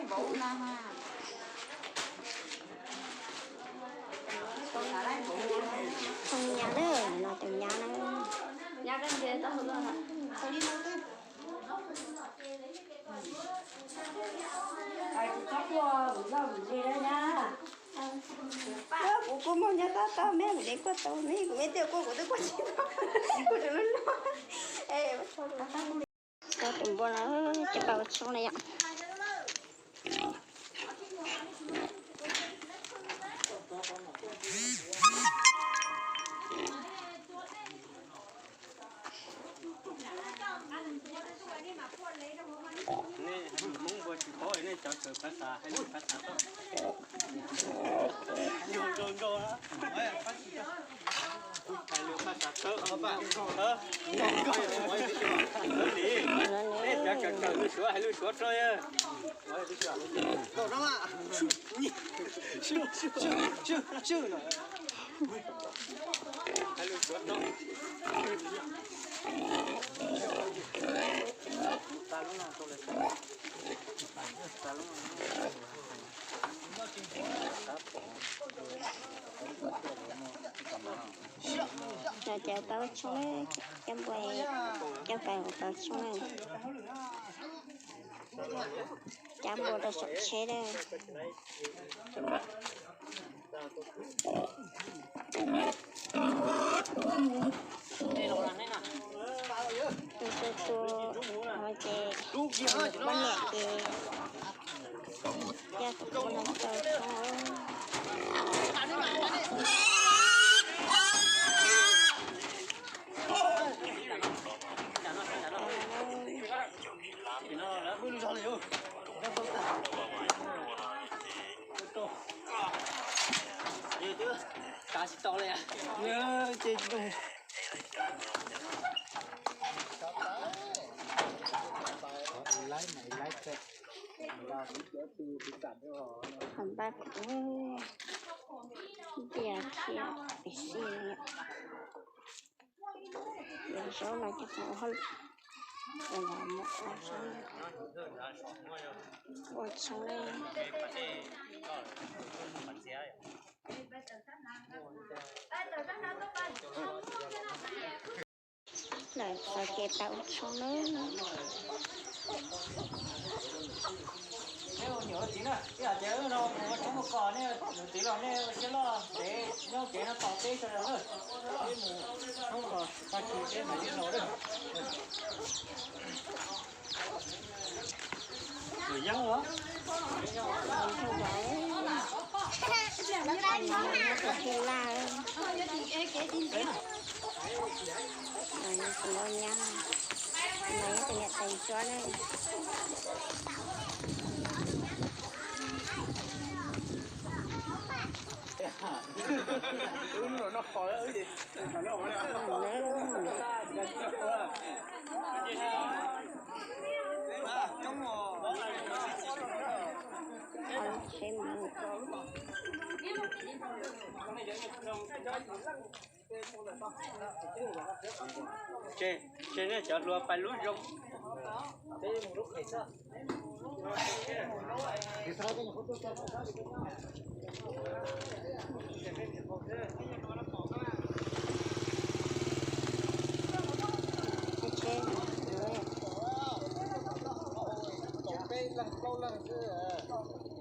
Tus nyab na, no tus nyab na. Kuv kuj muaj nyab tab tau me kuv dev kuaj tau me kuv me tiag kuj kuv twb kuaj tsis tau kuv tseem lub no. Tau tus npua no ces pab ua tshoob na yom. Nej Hmoob npua tsis paub nej cov kawm phas xas hais lus phas xas tau. Nrau nrau nrau. Hais lus phas xas tau. Li, nej cov kawm kawm lus Suav hais lus Suav rau. Cov pab ua tshoob, cov npua, cov pab ua tshoob na. Cab npua rau saum tsheb na. Tus tus tus no ces poj niam ces coj tus npua no rau tshoob. Qhov npab kuv ntiag thiab pes xij. Yuav zaub no ces ua hauj lwm, ua zaub, ua tshoob. Lawm txog ces pab ua tshoob nawb. Nej ua niam ua txiv na, ib yam tias wb no mus ua tshoob ua kos, nej ua txiv los nej ua siab loj ntev nyob kev no tos peb sawv daws na. Peb mus tshoob kos tag kis peb mam li los na. Mus yeeb os. Tus nyab, tus nyab, tus niam tais ntsuab na. Tse, tse nej cov hluas pais lub zoo. Peb leeg plaub leeg xwb.